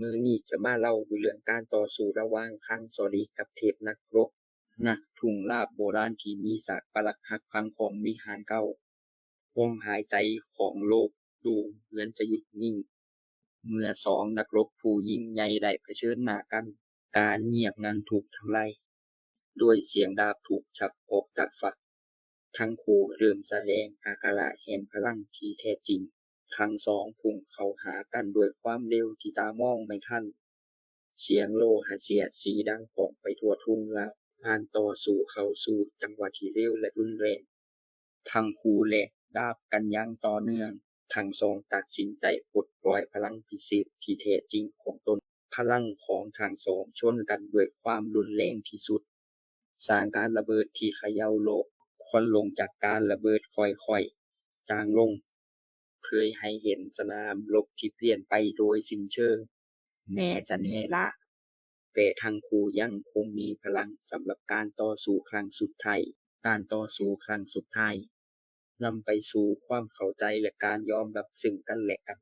ມື້ນີ້ຈະມາເລົ່າເລື່ອງການຕໍ່ສູ້ລະຫວ່າງຄັງສໍລີກັບເທບນັກຮົບ ນັກທຸງລາບໂບລານທີ່ມີສາກປະຫຼັກຫັກພັງຂອງວິຫານເກົ່າ, ລົມຫາຍໃຈຂອງໂລກດູເໝືອນຈະຢຸດນິ່ງ ເມື່ອສອງນັກຮົບຜູ້ຍິ່ງໃຫຍ່ໄດ້ຜະເຊີນໜ້າກັນ, ການງຽບນັ້ນຖືກທຳລາຍດ້ວຍສຽງດາບຖືກຊັກອອກຈາກຝັກ. ທັງຄູ່ເລີ່ມສະແດງອັກຂະລະແຫ່ງພະລັງທີ່ແທ້ຈິງ. ທັງສອງພຸ່ງເຂົ້າຫາກັນດ້ວຍຄວາມເລັວທີ່ຕາມອງໄມ່ທັນ. ສຽງໂລຫະສຽດສີດັງກ້ອງໄປທົ່ວທົ່ງລາວ. ການຕໍ່ສູ້ເຂົ້າສູ່ຈັງຫວະທີ່ເລັວ ແລະ ຮຸນແຮງ. ທັງຄູ່ແລກດາບກັນຢ່າງຕໍ່ເນື່ອງ. ທັງສອງຕັດສິນໃຈປົດປ່ອຍພະລັງພິເສດທີ່ແທ້ຈິງຂອງຕົນ. ພະລັງຂອງທັງສອງຊົນກັນດ້ວຍຄວາມຮຸນແຮງທີ່ສຸດ. ສ້າງການລະເບີດທີ່ຂະເຍົາໂລກ. ຄວັນລົງຈາກການລະເບີດຄ່ອຍໆຈາງລົງ, ເຜີຍໃຫ້ເຫັນສະໜາມລົບທີ່ປ່ຽນໄປໂດຍສິ້ນເຊີງ. ແນ່ຈະແນ່ລະ, ແຕ່ທັງຄູ່ຍັງຄົງມີພະລັງສຳລັບການຕໍ່ສູ້ຄັ້ງສຸດທ້າຍ. ການຕໍ່ສູ້ຄັ້ງສຸດທ້າຍນຳໄປສູ່ຄວາມເຂົ້າໃຈ ແລະ ການຍອມຮັບເຊິ່ງກັນແລະກັນ.